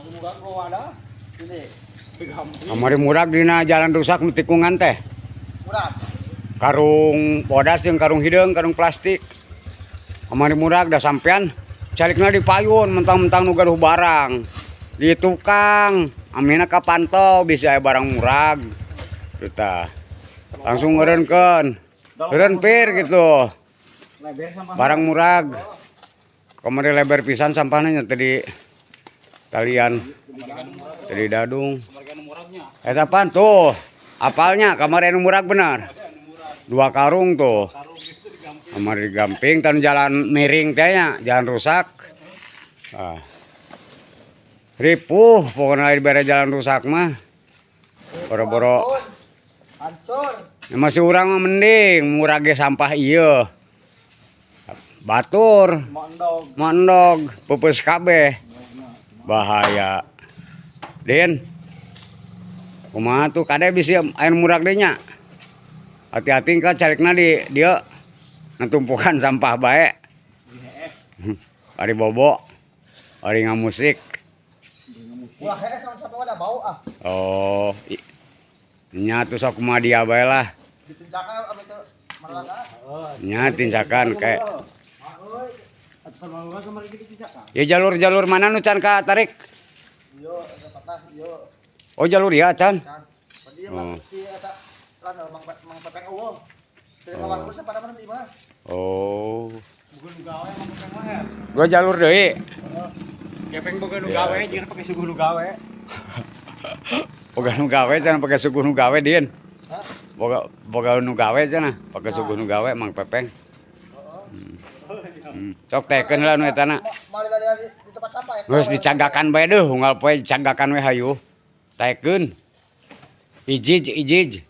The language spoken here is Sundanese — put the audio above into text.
Murag gua ada. Ini. Kamari murag dina jalan rusak nu tikungan teh. Murag. Karung bodas jeung karung hideung, karung plastik. Kamari murag da sampean calikna di payun mentang-mentang nu gaduh barang. Di tukang, amina kapantau bisa aya barang murag. Tuh tah. Langsung ngeureunkeun. Eureun pir gitu. Leber sama Barang murag. Kamari lebar pisan sampahna nya tadi talian tadi dadung. Muragnya. Eta pan tuh. Apalnya kamari anu murag benar. Dua karung tuh. Kamari digamping tan jalan miring teh nya, jalan rusak. Ah. Ripuh pokoknya dibere jalan rusak mah. Boro-boro Hancur. Ya, masih urang mah mending murag ge sampah ieu. Batur, Mondog. mondog, peupeus kabeh. Bahaya. Din. Kumaha tuh kade bisi aya nu murag deui nya. Hati-hati ka calikna di dieu natumpukan sampah bae. Ari bobo. Ari ngamusik. Ulah hees naon sampah ada bau ah. Oh, nya tuh sok kumaha dia bae lah. Ditinjakan apa itu marana. Nya tinjakan kayak. Euy. Ya jalur-jalur mana nu can katarik? Iya, eta patah ieu Oh, jalur ya can. Kan. Tadi Oh. mah si eta lan Mang Mang Pepeng eueuh. Dari kawan kursa pada mana di mah. Oh. Bukan gawe Mang Pepeng mah ya. Dua jalur deui. Gepeng boga nu Ya. gawe, jangan pakai suguh nu gawe. Boga nu gawe cenah pake suguh nu gawe, Din. Hah? Boga boga nu gawe cenah, pake suguh nu gawe Mang Pepeng. Sok tekeun lah nu eta na. Mari tadi di tempat sampah ya. Geus dicagakan bae deuh, unggal poe dicagakan we hayu. Taekeun. Ijij ijij.